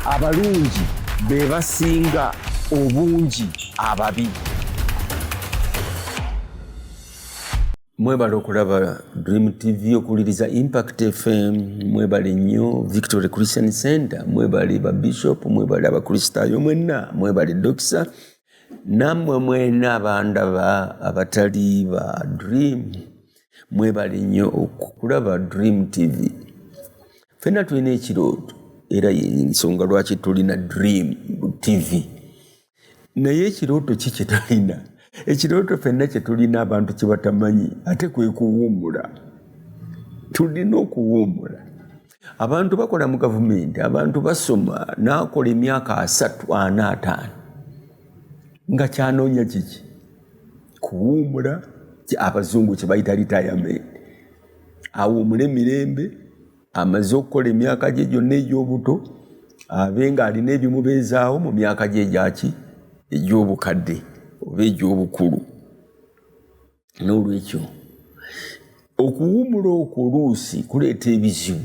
Abalungi be basinga obungi ababi. Mwebale okulaba Dream TV, okuwuliriza Impact FM. Mwebale nnyo Victory Christian Center, mwebale ba Bishop, mwebale Abakristaayo mwenna, mwebale Dokisa, nammwe mwena abandaba abatali ba Dream, mwebale nnyo okulaba Dream TV. Ffenna tulina ekirooto, era y'ensonga lwaki tulina Dream TV. Naye ekirooto ki kye tulina? Ekirooto ffenna kye tulina abantu kye batamanyi, ate kwe kuwummula. Tulina okuwummula. Abantu bakola mu gavumenti, abantu basoma, n'akola emyaka 3, 4, 5 nga kyanoonya kiki? Kuwummula, abazungu kye bayita retirement. Awummule mirembe, amaze okukola emyaka gye gyonna egy'obuto, abe ng'alina ebimubeezaawo mu myaka gye egyaki? Egy'obukadde oba egy'obukulu. N'olwekyo okuwummula okwo oluusi kuleeta ebizibu,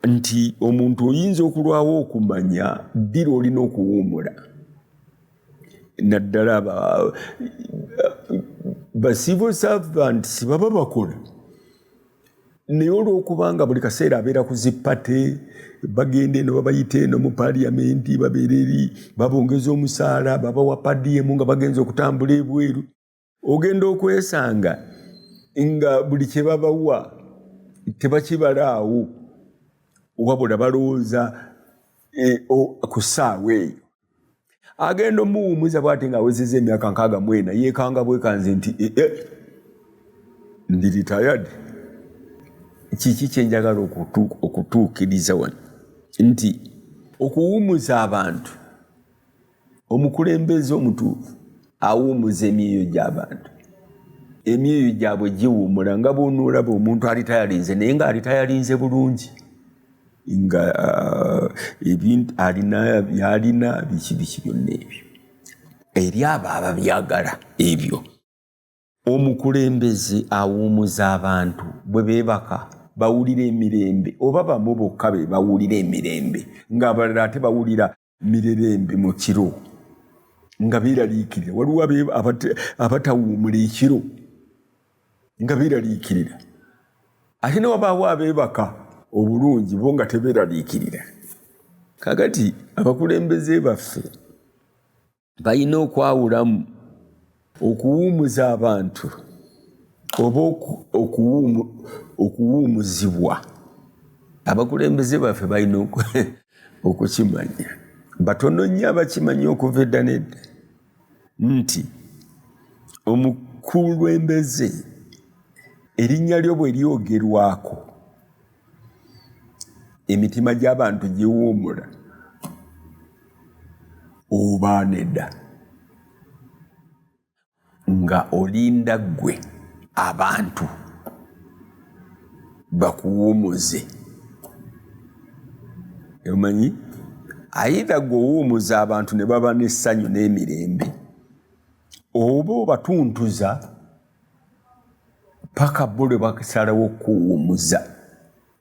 nti omuntu oyinza okulwawo okumanya ddi lw'olina okuwummula, naddala ba civil servants baba bakola, naye olw'okubanga buli kaseera abeera ku zi party, bagenda eno babayita eno mu parliament, babeera eri babongeza omusaala, babawa per diem nga bagenza okutambula ebweru, ogenda okwesanga nga buli kye babawa tebakibalaawo, wabula balowooza ku ssaawa eyo. Agenda omuwummuza bw'ati ng'awezezza emyaka 64, yeekanga bwekanze nti ndi retired. Kiki kye njagala okutuukiriza wano? Nti okuwummuza abantu, omukulembeze omutuufu awummuza emyoyo gy'abantu, emyoyo gyabwe giwummula. Nga bw'onoolaba omuntu alitayalinze, naye ng'alitayalinze bulungi, nga ebintu alina byalina biki biki byonna ebyo, eri abo ababyagala ebyo. Omukulembeze awummuza abantu, bwe beebaka bawulira emirembe, oba bamu bokka be bawulira emirembe, ng'abalala ate bawulira mirerembe mu kiro nga beeraliikirira. Waliwo abatawummula ekiro nga beeraliikirira, ate ne wabaawo abeebaka obulungi bo nga tebeeraliikirira. Kaakati abakulembeze baffe balina okwawulamu okuwummuza abantu oba okuwummuzibwa. Abakulembeze baffe balina okukimanya, batono nnyo abakimanyi okuva edda n'edda, nti omukulembeze erinnya lyo bwe lyogerwako emitima gy'abantu giwummula oba nedda, nga olinda ggwe abantu bakuwummuze. Omanyi, ayida ggwe owummuza abantu ne baba n'essanyu n'emirembe, oba obatuntuza paka bo lwe basalawo okuwummuza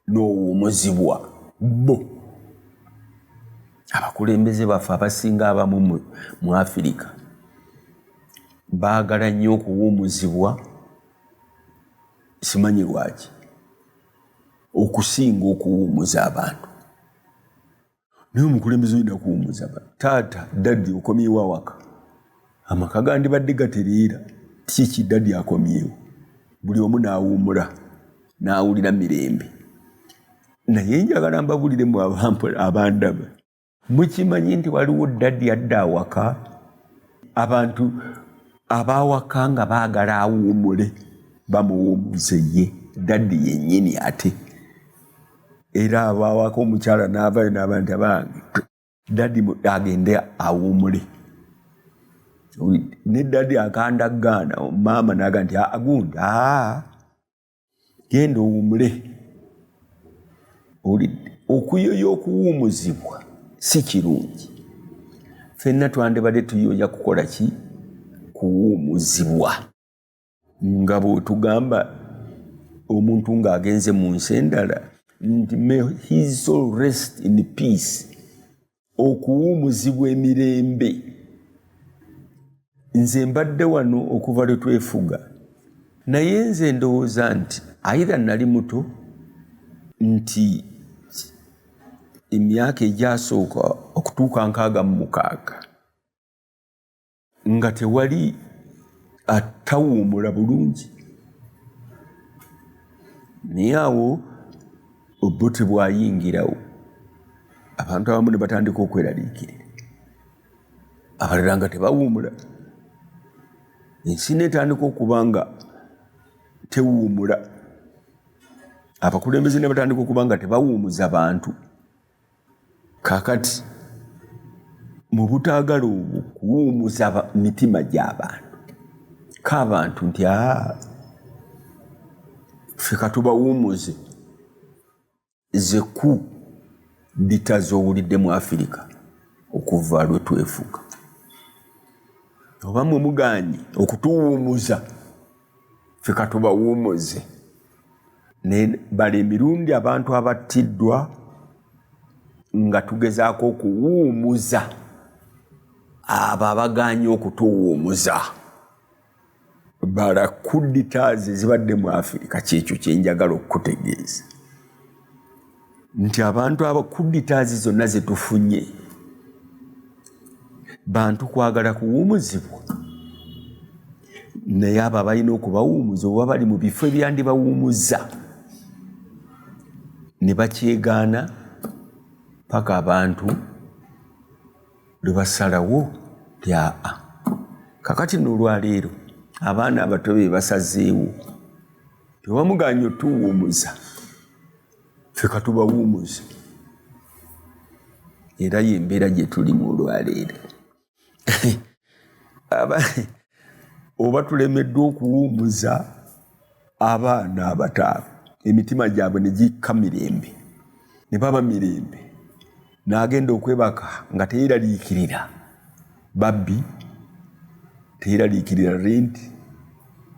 n'owummuzibwa bo. Abakulembeze baffe abasinga abamu mu Afirika baagala nnyo okuwummuzibwa, simanyi lwaki, okusinga okuwummuza abantu. Naye omukulembeze olina kuwummuza abantu. Taata, daddy okomyewo awaka, amaka gandibadde gatereera, kiki daddy akomyewo? Buli omu n'awummula n'awulira mirembe. Naye njagala mbabulire mu abandaba, mukimanyi nti waliwo daddy adda awaka, abantu abawaka nga baagala awummule, bamuwummuze ye daddy yennyini. Ate era abawaka omukyala n'avayo n'aba nti abange daddy agende awummule, ne daddy akandaggaana, maama n'aga nti agundi genda owummule. Okuyoya okuwummuzibwa si kirungi. Ffenna twandibadde tuyoya kukola ki? Kuwummuzibwa. Nga bw'otugamba omuntu ng'agenze mu nsi endala, Nti may his soul rest in peace, okuwumuzibwa emirembe. Nze mbadde wano okuva lwe twefuga, naye nze ndowooza nti either nali muto, nti emyaka egyasooka okutuuka 66 nga tewali atawuumula bulungi, naye awo Obote bw'ayingirawo abantu abamu ne batandika okweraliikirira, abalala nga tebawuumula, ensi n'etandika okuba nga tewuumula, abakulembeze ne batandika okuba nga tebawuumuza bantu. Kaakati mu butaagala obwo kuwuumuza mitima gy'abantu, k'abantu nti aa ffe katubawuumuze, ze coup d'état z'owulidde mu Afirika okuva lwe twefuga. Oba mwe mugaanye okutuwuumuza, ffe katubawuumuze. Naye bala emirundi abantu abattiddwa nga tugezaako okuwuumuza abo abagaanye okutuwuumuza. Bala coup d'états ezibadde mu Afirika. Kyekyo kyenjagala okukutegeeza, nti abantu aba coup d'états zonna zetufunye bantu kwagala kuwuumuzibwa, naye abo abalina okubawuumuza oba bali mu bifo ebyandibawuumuza ne bakyegaana paka abantu lwe basalawo ti aa. Kakati n'olwaleero abaana abato be basazeewo, tewamuganye otuwuumuza, ffe katubawuumuze. Era yembeera gye tulimu olwaleero. Oba tulemeddwa okuwuumuza abaana abataano, emitima gyabwe ne gikka mirembe, ne baba mirembe, n'agenda okwebaka nga teyeraliikirira babbi, teyeraliikirira rent,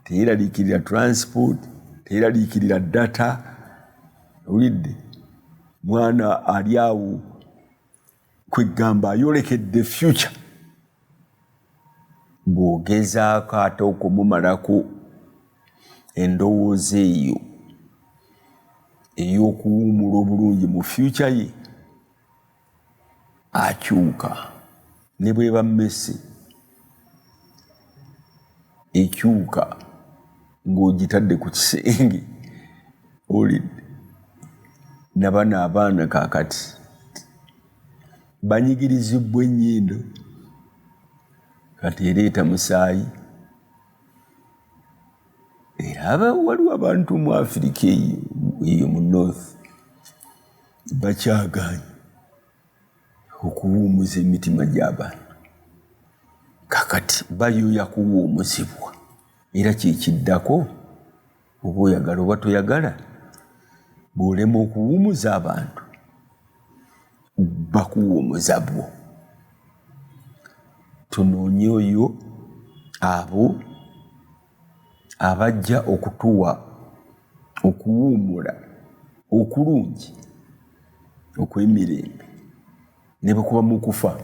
teyeraliikirira transport, teyeraliikirira data. Owulidde, mwana ali awo kwegamba ayolekedde future. Bw'ogezaako ate okumumalako endowooza eyo ey'okuwuumula obulungi mu future ye, akyuka. Ne bweba mmese ekyuka ng'ogitadde ku kisenge. Owulidde, nabano abaana kaakati banyigirizibwa ennyindo, kati ereeta musaayi. Era waliwo abantu mu Afirika eyo mu north bakyagaanye okuwuumuza emitima gy'abantu. Kakati bayoya kuwuumuzibwa, era kyekiddako, oba oyagala oba toyagala, bw'olema okuwuumuza abantu bakuwuumuza bwo. Tunoonye oyo abo abajja okutuwa okuwuumula okulungi okw'emirembe, ne bwe kuba mu kufa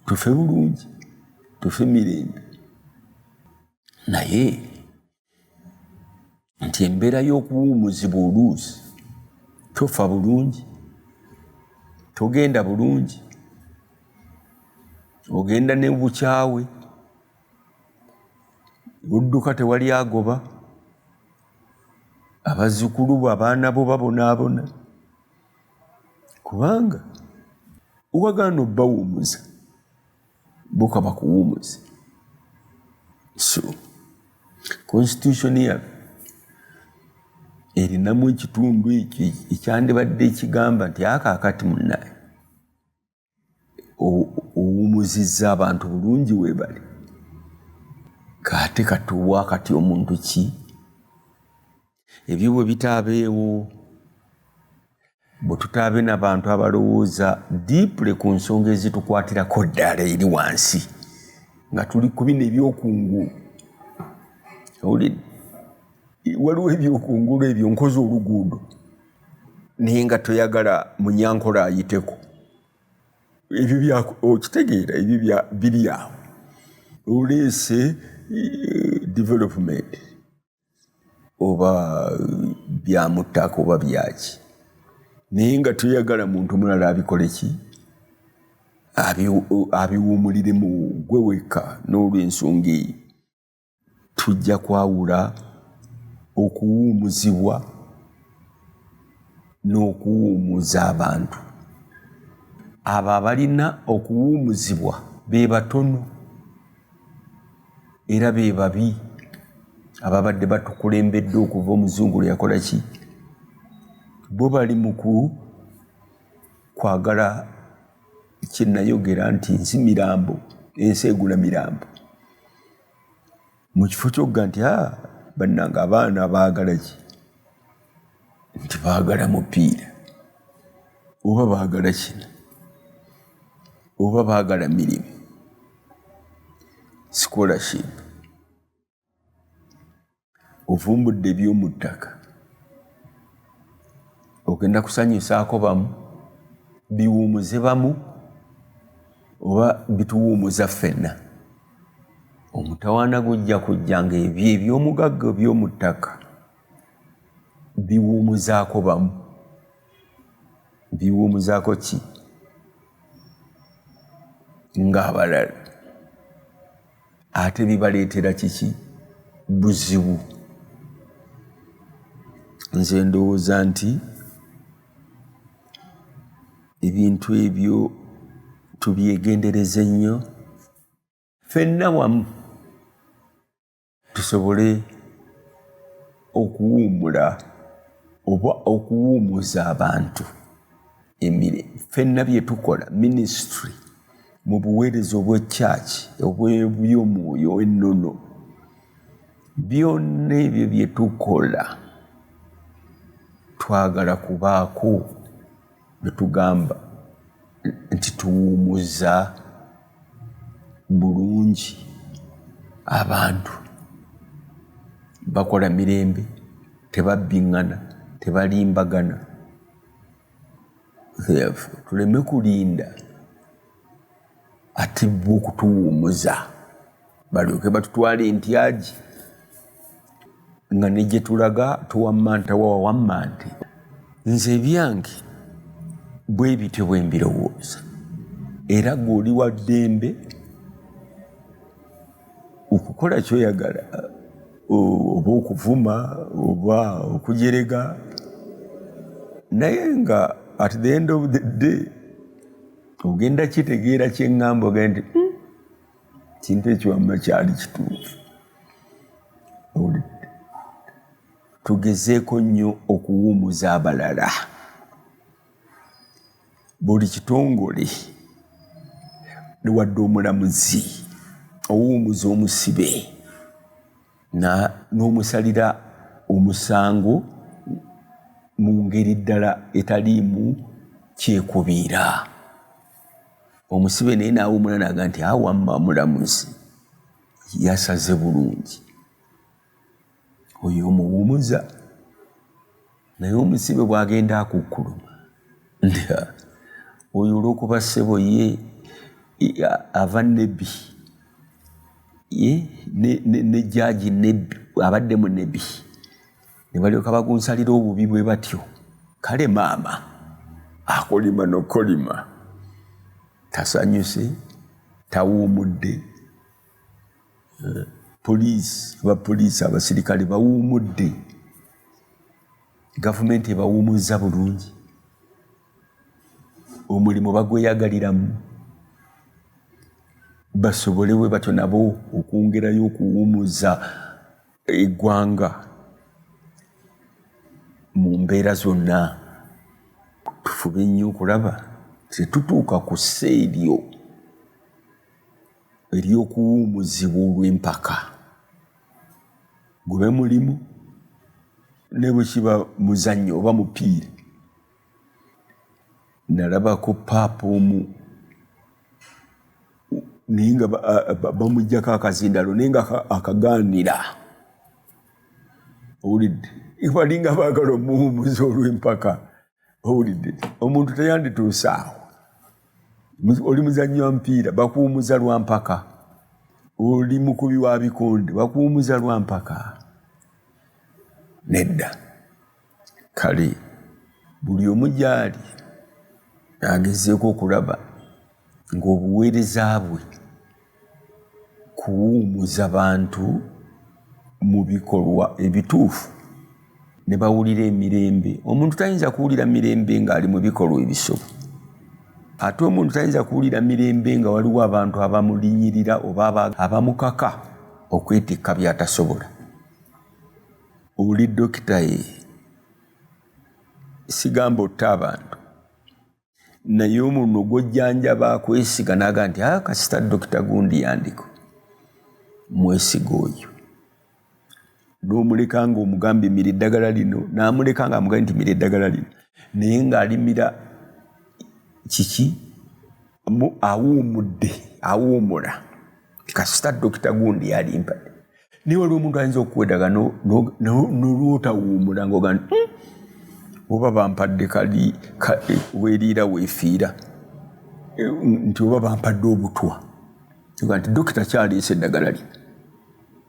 tufe bulungi, tufe mirembe. Naye nti embeera y'okuwuumuzibwa, oluusi tofa bulungi, togenda bulungi, ogenda ne bukyawe, odduka tewali agoba, abazzukulu bo, abaana bo babonaabona kubanga wagaana obbawuumuza, bo kabakuwuumuze. So constitution yaffe erinamu ekitundu ekyo ekyandibadde ekigamba nti akaakati munnaye owuumuzizza abantu bulungi, weebale, kaate katuwa kati omuntu ki? Ebyo bwe bitaabeewo, bwe tutaabe n'abantu abalowooza deeply ku nsonga ezitukwatirako ddala eri wansi, nga tuli ku bino ebyokungulu. Owulidde, waliwo ebyokungulu ebyo, nkoze oluguudo. Naye nga toyagala munyankole ayiteko. Ebyo okitegeera, ebyo biri awo. Oleese development oba byamuttaka oba byaki, naye nga toyagala muntu mulala abikole ki, abiwuumuliremu gwe wekka. N'olwensonga eyo tujja kwawula okuwuumuzibwa n'okuwuumuza abantu. Abo abalina okuwuumuzibwa be batono era be babi ababadde batukulembedde okuva omuzungu lwe yakola ki. Bo bali mu kwagala kye nayogera nti nsi mirambo, ensi egula mirambo. Mu kifo ky'okugamba nti bannange abaana baagala ki, nti baagala mupiira oba baagala kino oba baagala mirimu, scholarship, ovumbudde eby'omu ttaka, ogenda kusanyusaako bamu, biwuumuze bamu oba bituwuumuza ffenna. Omutawaana gujja kujja ng'ebyo eby'omugagga eby'omu ttaka biwuumuzaako bamu, biwuumuzaako ki ng'abalala, ate bibaleetera kiki, buzibu. Nze ndowooza nti ebintu ebyo tubyegendereze nnyo ffenna wamu tusobole okuwummula oba okuwummuza abantu emirembe. Ffenna bye tukola ministry mu buweereza obw'ekyaki obw'ebyomwoyo ennono, byonna ebyo bye tukola twagala kubaako bye tugamba nti tuwummuza bulungi abantu. Bakola mirembe, tebabbiŋŋana, tebalimbagana. Therefore, tuleme kulinda ate bo okutuwummuza balyoke batutwale entyagi nga ne gye tulaga tuwammanta wawammante. Nze ebyange bwe bityo bwe mbirowooza, era ggwe oli wa ddembe okukola ky'oyagala, oba okuvuma oba okujerega, naye nga at the end of the day ogenda kitegeera kye ŋŋamba, ogenda nti kintu ekyo wamma kyali kituufu. Tugezeeko nnyo okuwummuza abalala. Buli kitongole wadde omulamuzi owummuza omusibe n'omusalira omusango mu ngeri ddala etaliimu kyekubiira. Omusibe naye n'awummula n'agamba nti wamma omulamuzi yasaze bulungi. Oyo omuwummuza. Naye omusibe bw'agenda akukkuluma nti oyo olw'okuba ssebo ye ava Nebbi, ne jjaaji Nebbi abadde mu Nebbi, ne balyoka bagunsalira obubi bwe batyo. Kale maama akolima n'okolima, tasanyuse, tawummudde. Poliisi, abapoliisi abasirikale bawummudde, gavumenti ebawummuzza bulungi, omulimu bagweyagaliramu basobole bwe batyo nabo okwongerayo okuwummuza eggwanga mu mbeera zonna. Tufube nnyo okulaba tetutuuka ku ssa eryo ery'okuwummuzibwa olw'empaka. Gube mulimu ne bwe kiba muzannyo oba mupiira. Nalabako paapa omu naye nga bamuggyako akazindalo naye nga akagaanira. Owulidde? Balinga baagala omuwummuza olw'empaka. Owulidde, omuntu teyandituuse awo. Oli muzannyi wa mupiira, bakuwumuza lwa mpaka. Oli mukubi wa bikonde, bakuwumuza lwa mpaka. Nedda. Kale buli omu gy'ali agezeeko okulaba ng'obuweereza bwe kuwumuza bantu mu bikolwa ebituufu ne bawulira emirembe. Omuntu tayinza kuwulira mirembe ng'ali mu bikolwa ebisobu. Ate omuntu tayinza kuwulira mirembe nga waliwo abantu abamulinyirira oba abamukaka okwetikka by'atasobola. Oli dokita ye, sigamba otta abantu, naye omuntu gw'ojjanjaba akwesiga n'agamba nti kasita dokita gundi yandiko, mwesiga oyo. N'omuleka ng'omugamba emira eddagala lino, n'amuleka ng'amugamba nti mira eddagala lino, naye ng'alimira kiki? Awuumudde, awuumula. Kasita dokita gundi yalimpadde. Naye waliwo omuntu ayinza okuwa eddagala n'olwotawuumula ng'ogamba nti oba bampadde kali weeriira weefiira, nti oba bampadde obutwa. Ogamba nti dokita kyaleese eddagala lino,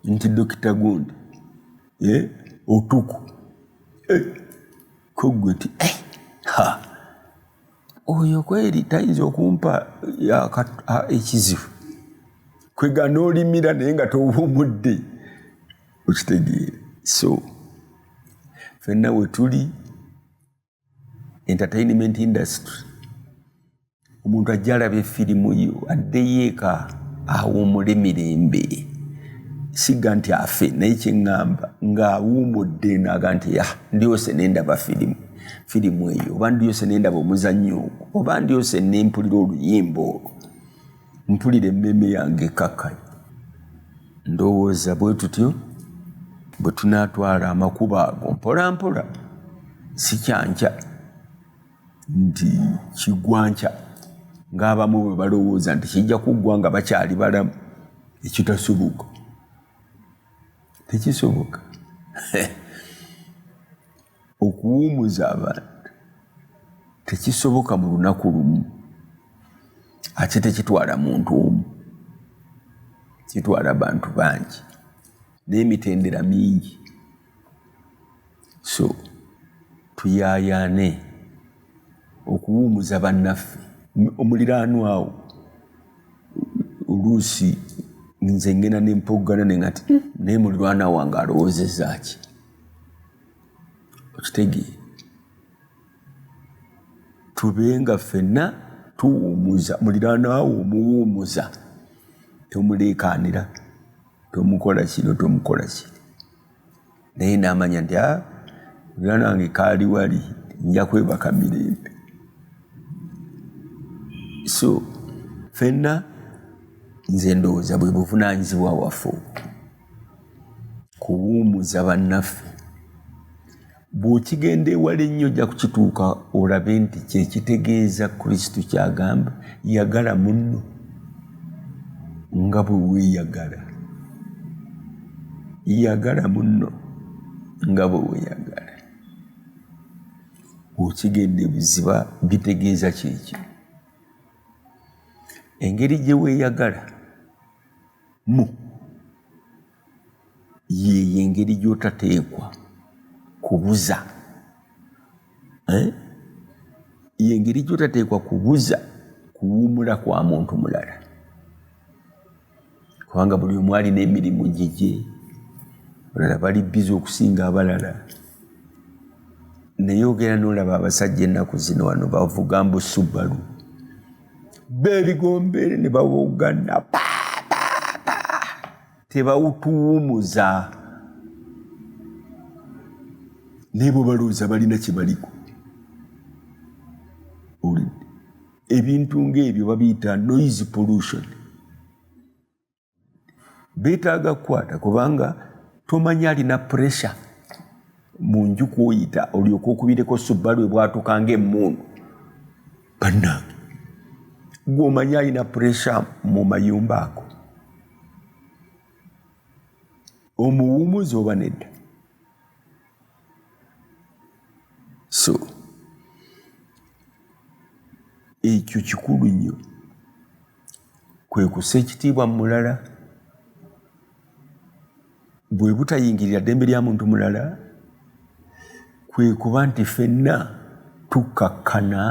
nti dokita gundi otuku ko ggwe nti ha oyo kweri tayinza okumpa ekizibu. Kwega n'olimira naye nga towuumudde, okitegeera. So ffenna we tuli entertainment industry, omuntu ajja alaba efirimu yo addeyo eka awuumule mirembe. Siga nti afe, naye kye ŋŋamba ng'awuumudde n'aga nti ya ndyose ne ndaba firimu eyo, oba ndyose ne ndaba omuzannyo ogwo, oba ndyose ne mpulira oluyimba olwo, mpulira emmeeme yange ekkakkanye. Ndowooza bwe tutyo bwe tunaatwala amakubo ago mpola mpola, si kyankya nti kiggwa nkya ng'abamu bwe balowooza nti kijja kuggwa nga bakyali balamu, ekitasoboka. Tekisoboka. Okuwumuza abantu tekisoboka mu lunaku lumu, ate tekitwala muntu omu, kitwala bantu bangi n'emitendera mingi. So tuyaayaane okuwumuza bannaffe. Omuliraanwa awo oluusi nze ngenda ne mpoggana ne nga nti naye muliraanwa wange alowoozezza ki? Okitegeera? Tube nga ffenna tuwumuza muliraanwa wo, omuwumuza, tomuleekaanira, tomukola kino, tomukola kiri, naye n'amanya nti muliraanwa wange kaali wali, nja kwebaka mirembe. So ffenna nze ndowooza bwe buvunaanyizibwa bwaffe kuwumuza bannaffe. Bw'okigenda ewala ennyo ojja kukituuka olabe nti kye kitegeeza Kristo ky'agamba, yagala munno nga bwe weeyagala. Yagala munno nga bwe weeyagala. Bw'okigenda ebuziba bitegeeza kiki? Engeri gye weeyagala mu yeeyo engeri gy'otateekwa kubuza. Y'engeri gy'otateekwa kubuza kuwummula kwa muntu mulala, kubanga buli omu alina emirimu gigye, abalala bali bizi okusinga abalala. Naye ogenda n'olaba abasajja ennaku zino wano bavuga mbu Subaru, beebigombere ne bawogana pa pa pa, tebawutuwumuza. Naye bo balowooza balina kye baliko. Ebintu ng'ebyo babiyita noise pollution. Beetaaga kukwata kubanga tomanya alina pressure mu nju kw'oyita olyoke okubireko Subaru ebwatuka ng'emmundu. Bannange, gw'omanyi alina pressure mu mayumba ago, omuwumuza oba nedda? So Ekyo kikulu nnyo, kwe kussa ekitiibwa mu mulala, bwe butayingirira ddembe lya muntu mulala, kwe kuba nti ffenna tukkakkana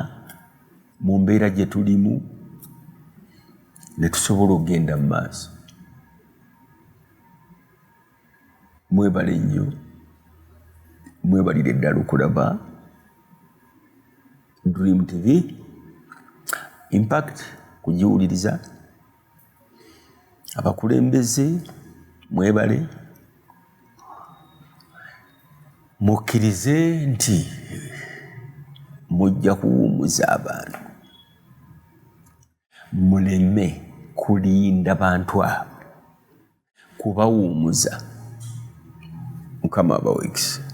mu mbeera gye tulimu ne tusobola okugenda mu maaso. Mwebale nnyo, mwebalire ddala okulaba Dream TV Impact, kugiwuliriza. Abakulembeze mwebale, mukkirize nti mujja kuwummuza abantu, muleme kulinda bantu abo kubawummuza. Mukama abawe ekisa.